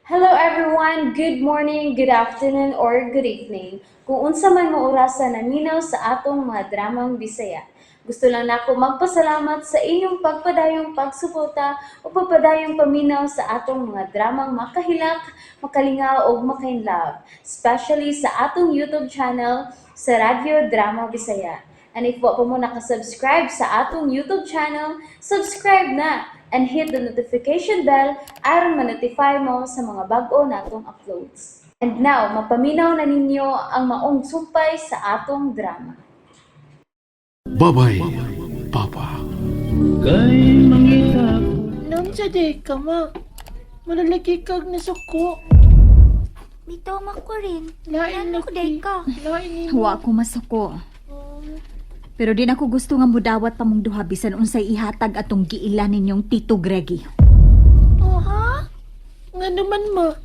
Hello everyone! Good morning, good afternoon, or good evening. Kung unsa man mo orasa naminaw sa atong mga dramang Bisaya. Gusto lang nako magpasalamat sa inyong pagpadayong pagsuporta o pagpadayong paminaw sa atong mga dramang makahilak, makalingaw ug makainlove, especially sa atong YouTube channel sa Radyo Drama Bisaya. And if wa pa mo nakasubscribe sa atong YouTube channel, subscribe na and hit the notification bell aron ma-notify mo sa mga bag-o natong uploads. And now, mapaminaw na ninyo ang maong sumpay sa atong drama. Babay, Papa. Kay mangita Naunsa di ka ma? Malalagi kag nasuko. Bitaw ko rin. Lain Ano ko day ka? Lain nimo. Wa ko masuko. Pero di na ko gusto nga mudawat pa mong duha bisan unsay ihatag atong giila ninyong Tito Greggy. Oh, ha? Nga naman ma?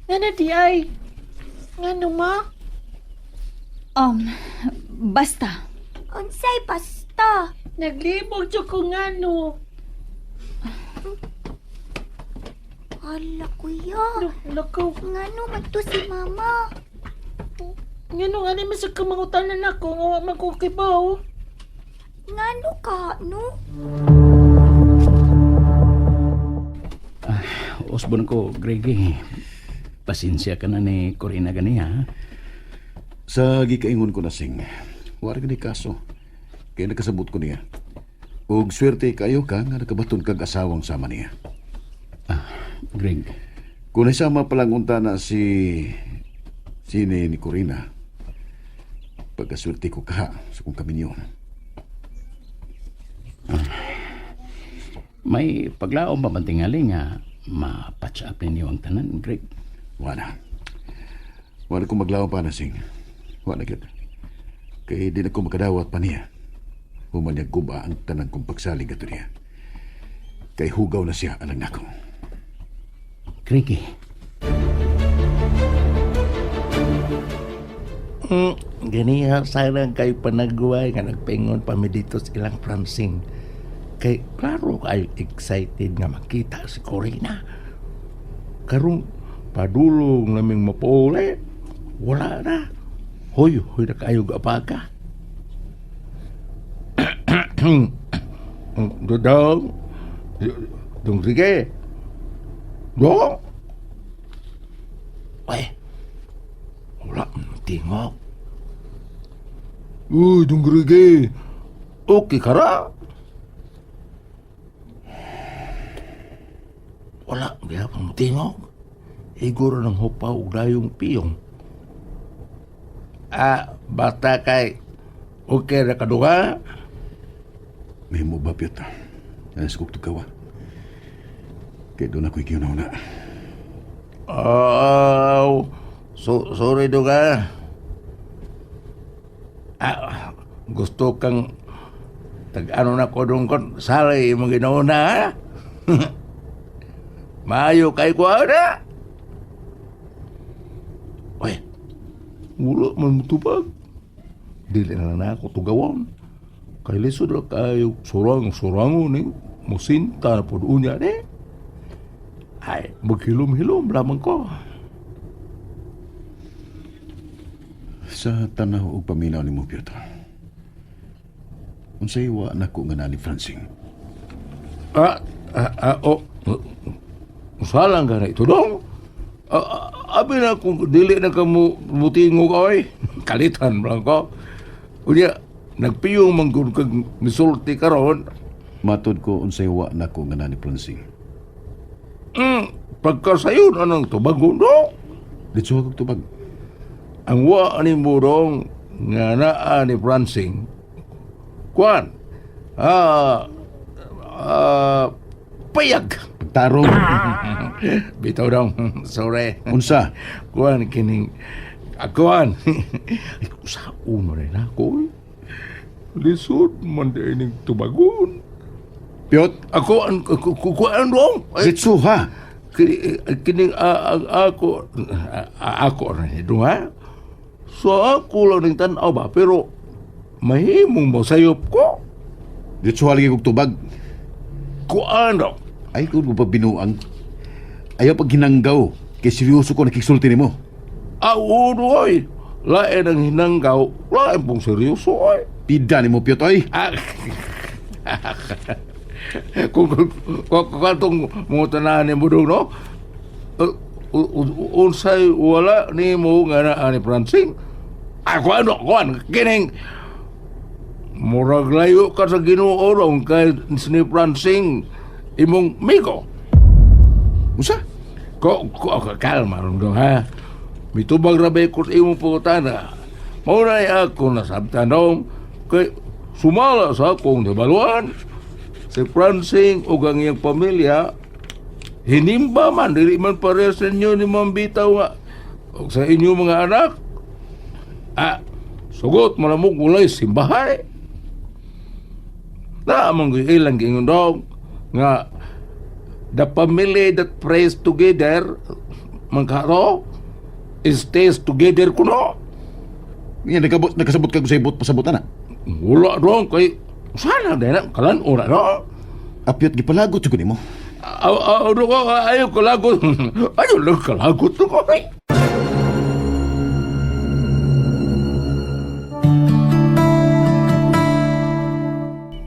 Nga na di ay? Nga no ma? Basta. Unsay basta. Naglibog jud ko nga no. Hala kuya. No, lakaw. Ngano man to si mama? Nga no, nga naman sa kamangutanan ako nga wa man ko kibaw. Ngano ka no? Osbon ko, Greggy. Pasensya ka na ni Corina gani ha. Sa gikaingon ko na sing, wala ni kaso. Kaya nakasabot ko niya. Og swerte kayo ka nga nakabaton kag asawang sama niya. Greg, Kung sama pa lang unta na si ni Corina, pagkaswerte ko ka sa kong kaminyon. May paglaom pa man tingali nga ma-patch up ninyo ang tanan, Greg? Wala. Wala ko maglaom pa na sing. Wala gyud. Kay di na ko makadawat pa niya. Human niya guba ang tanan kong pagsalig ato niya. Kay hugaw na siya alang nako. Greggy, Ganiha sana kay panagway nga nagpaingon pa mi dito sa ilang Francine. Kay klaro kay excited nga makita si Corina. Karong padulong naming mapauli, wala na. Hoy, hoy na kayo gapaga. Dodong, dong sige. Dong. Ay, wala, tingok. Uy, dong Grige. Okay ka ra? Wala, gihapon tingok. Iguro ng hupaw ug dayong piyong. Ah, bata kay okay ra kaduha. May mo ba, Piotr? Alas kong tugawa. Kaya doon ako'y giuna-una. Oh, so, sorry duga. Ah, gusto kang tag ano na ko dong kon salay imong ginauna ha? Maayo kay ko ana. Oy, wala man mutubag. Dili na lang na ako tugawon. Kay lisod ra kayo surang surangon ni musinta na pod unya ni. Ay, maghilom-hilom lamang ko. Sa tanaw og paminaw ni mo, Piotr. Unsay wa nako nga na ni Francine? Ah, ah, ah, oh. Usalang ka na ito dong. Ah, ah, abi na kung dili na ka mo mutingog oy. Kalitan lang ko. Unya, nagpiyong man gud kag misulti karon. Matod ko unsay wa nako nga na ni Francine. Pagkasayon anang tubagon dong. Ditso kog tubag. Ang wa ni mo dong nga naa ni Francine. Kuan. Ah, ah, payag. Pagtarong. Bitaw dong. Sorry. Unsa? Kuan kining akuan. Ay, usaon man na ako. Lisod man di ning tubagon. Piot, Ako ang kuan dong. Ay, ditso ha. kini kining ako ako na ni dong ha. So ako lang ning tan-aw ba pero mahimong mo sayop ko. Ditso lagi kog tubag. Kuan dong. Ay kung pa binuang. Ayaw pag hinanggaw. Kay seryoso ko nakiksulti nimo. Ah, oo, oy. Lain ang hinanggaw, lain pong seryoso, oy. Pida nimo Piot oy. Ah, kung katong mga tanahan ni mo dong, no? Unsay wala ni mo nga naa ni Francine? Ay, kuan, no, kuan, kining murag layo ka sa Ginoo dong kay ni Francine imong migo. Usa? Ko, kalma ron dong, ha? Mitubag ra ba ko sa imong pangutana? Mao na ako nasabtan dong kay sumala sa akong nabaluan. Si Francine ug ang iyang pamilya hinimba man dili man parehas ninyo ni Ma'am Bitaw nga ug sa inyong mga anak. Ah, sugot man mo gulay simbahay. Na among ilang giingon dong nga the family that prays together mangkaro stays together kuno. Yan nagkabot nakasabot ka sa ibot pasabot ana. Wala dong kay sana din na kalan ora no. Apiot gipalagot jud ko nimo. Aw aw do ko ayo kalagot. Ayo lang kalagot to ko. Ay.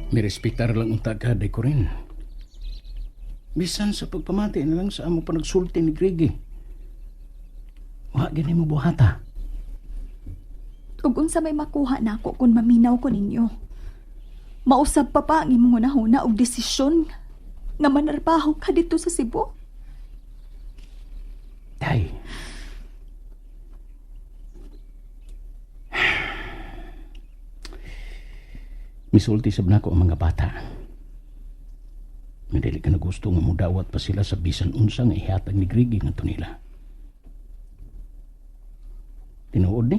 Mirespektar lang unta ka, day ko rin. Bisan sa pagpamati na lang sa amo panagsulti ni Gregi. Wa gani mo buhata. Ug unsa may makuha nako kung maminaw ko ninyo. Mausab pa pa ang imong hunahuna og desisyon nga manarbaho ka dito sa Cebu. Day. Misulti sab nako ang mga bata. Nga dili ka na gusto nga mudawat pa sila sa bisan unsa nga ihatag ni Gregi ngadto nila. Tinuod ni?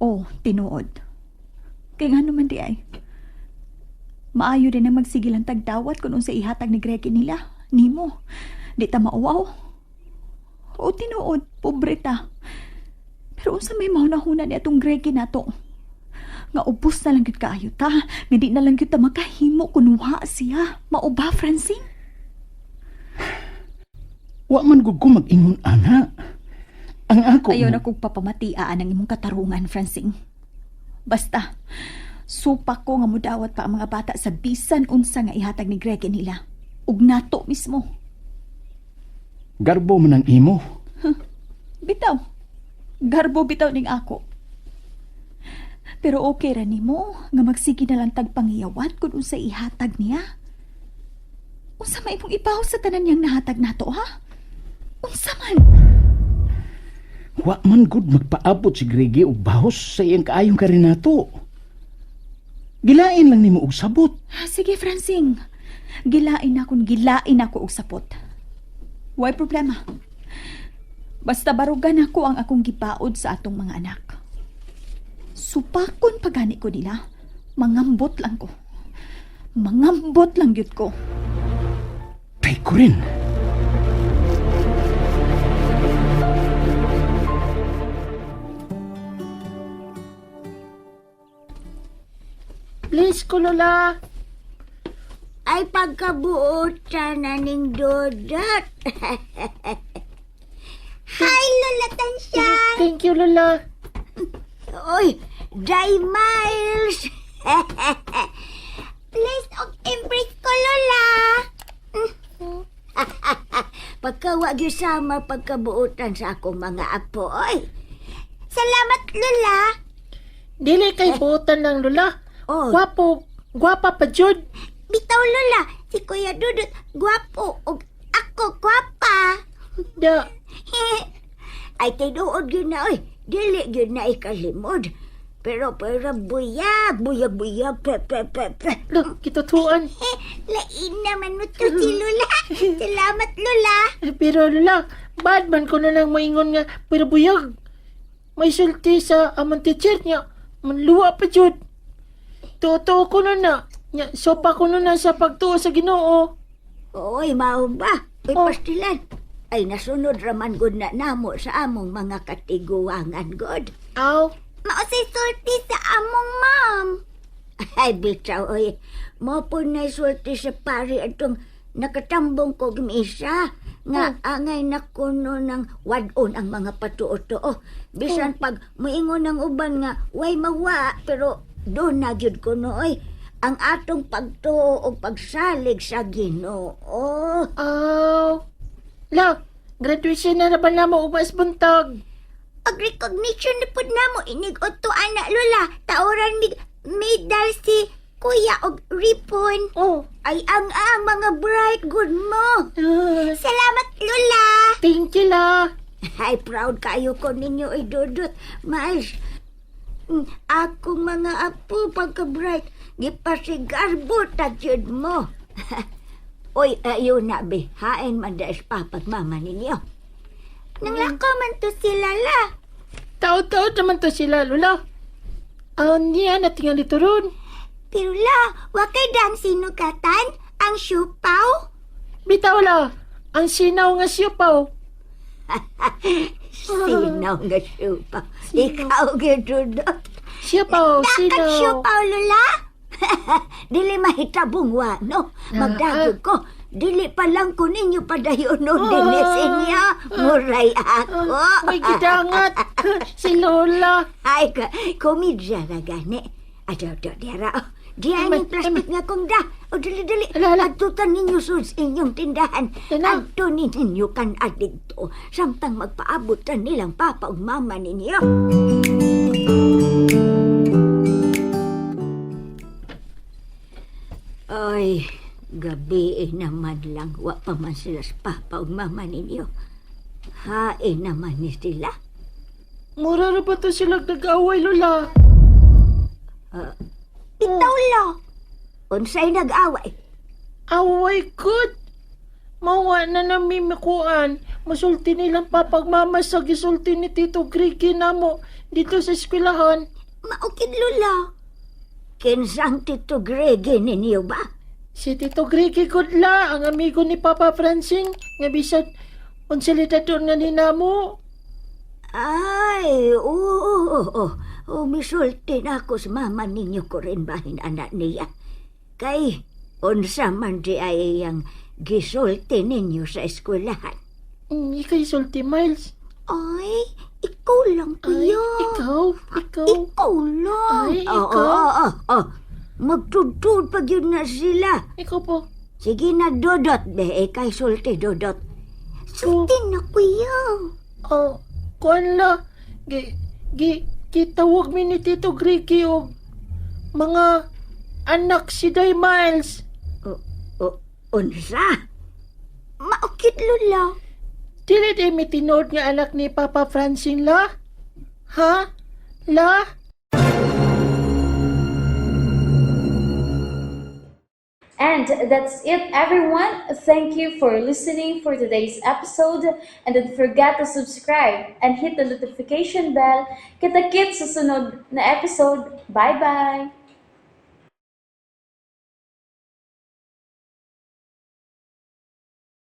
Oh, tinuod. Kay ngano man di ay. Maayo din na magsigil ang tagdawat kung unsa ihatag ni Greg nila. Nimo. Di ta mauwaw. O tinuod, pobre ta. Pero unsa may mahunahuna ni atong Greg nato? Nga ubos na lang gyud kaayo ta. Nga di na lang gyud ta makahimo kun wa siya. Mao ba, Francine? Wa man gud ko mag-ingon ana. Ang ako Ayaw na kong papamatiaan ang imong katarungan, Francine. Basta, supa ko nga mudawat pa ang mga bata sa bisan unsa nga ihatag ni Greg nila. Ug nato mismo. Garbo man ang imo. Bitaw. Garbo bitaw ning ako. Pero okay ra nimo nga magsige na lang tag pangiyawat kung unsa ihatag niya. Unsa may imong ipaw sa tanan niyang nahatag nato, ha? Unsa man? Wa man gud magpaabot si Gregi og bahos sa iyang kaayong karinato. Gilain lang nimo og sabot. Ah, sige, Francine. Gilain na kung gilain ako og sapot. Way problema. Basta barugan ako ang akong gibaod sa atong mga anak. Supakon pagani ko nila. Mangambot lang ko. Mangambot lang gyud ko. Tay ko rin. Please ko, Lola. Ay pagkabuot na ning dodot. Hi, Lola Tansyang! Thank you, Lola. Oy, Dry Miles! Please, og embrace ko, Lola! Pagkawa gyud sama pagkabuotan sa akong mga apo, oy. Salamat, Lola! Dili kay buotan lang, Lola. Oh. Gwapo, gwapa pa jud. Bitaw, Lola, si Kuya Dudut, gwapo, og ako, gwapa! Da, Ay, tinuod gyud na, oy. Dili gyud na ikalimod. Pero, pero, buyag, buyag, buyag, pe, pe, pe, pe. lo, kitutuan. Lain naman mo to si Lola. Salamat, Lola. Pero Lola, bad man ko na lang maingon nga, pero buyag. May sulti sa among teacher niya. Manluwa pa jud. Totoo ko na na. Nya, sopa ko na na sa pagtuo sa Ginoo. Oy, mao ba? Uy, Oh. pastilan. Ay, nasunod raman gud na namo sa among mga katiguangan, god. Aw, Mao say sulti sa among ma'am. Ay, bitaw, oy. Mo po na sulti sa pari atong nakatambong kog misa. Nga angay na kuno ng wadon ang mga patuo-tuo. Bisan pag moingon ang uban nga way mawa pero doon na gyud kuno oy ang atong pagtuo og pagsalig sa Ginoo. Aw. La, graduation na na ba namo ug mas buntag? Og recognition na pud namo inig udto ana Lola. Taoran mig medal si Kuya og ripon. Oh. Ay ang mga bright good mo. Ah, Salamat Lola. thank you, la. Ay proud kayo ko ninyo ay Dudut. Miles. Akong mga apo pagka-bright, gipasigarbo ta jud mo. Oy, ayun na be, hain man da is papa at mama ninyo. Nanglakaw man to sila la. Taod-taod naman to sila, Lola. Ah, niya na tingali to ron. Pero la, wa kay dang sinugatan ang siupaw. Bitaw la, ang sinaw nga siupaw. Sinaw nga siupaw. Ikaw gyud Dudut. Siupaw, Dakat sinaw. siupaw, Lola. Dili mahitabong wa, no? Magdagog ko. Dili pa lang ko ninyo padayonon oh, din inyo. Muray ako. May gidangat. Si Lola. Ay, ka, komedya na gani. Adaw, daw, dira. Oh. Diyan Ay, yung plastic nga kong da. O, dali, dali. Ala, ala. Adtutan ninyo sus inyong tindahan. Yan na. Adto ninyo kan adigto. Samtang magpaabutan nilang papa ug mama ninyo. Ay, gabi eh naman lang. Wa pa man sila sa papa ug mama ninyo. Hain naman ni sila. Mura ra ba to sila nag-away, Lola? Bitaw lo. Unsay nag-away? Away good. Mawa na namimikuan. Masulti nilang papagmama sa gisulti ni Tito Grigi namo dito sa eskwelahan. Maukid Lola. Kinsang Tito Gregi ninyo ba? Si Tito Grigi good la, ang amigo ni Papa Francine, nga bisan unsa doon nga ninamo. Ay, oo, oo, oo. Oh, misulti na ako sa mama ninyo ko rin bahin anak niya. Kay, unsa man di ay ang gisulti ninyo sa eskwelahan. Ikay sulti, Miles. Ay, ikaw lang, Ay, kuya. ikaw, ikaw. Ikaw lang. Ay, Oo, ikaw. Oo, oo, oo. Magtudtud pa yun na sila. Ikaw po. Sige na, Dodot. Be, ikay sulti, Dodot. Sulti na, kuya. Oh, kuan la. Gi, gi, gitawag mi ni Tito Grigi og mga anak si Day Miles. O, o, unsa? Maukit, Lola. Dili di mi tinuod nga anak ni Papa Francine la? Ha? La? And that's it, everyone. Thank you for listening for today's episode. And don't forget to subscribe and hit the notification bell. Kita-kits sa sunod na episode. Bye-bye!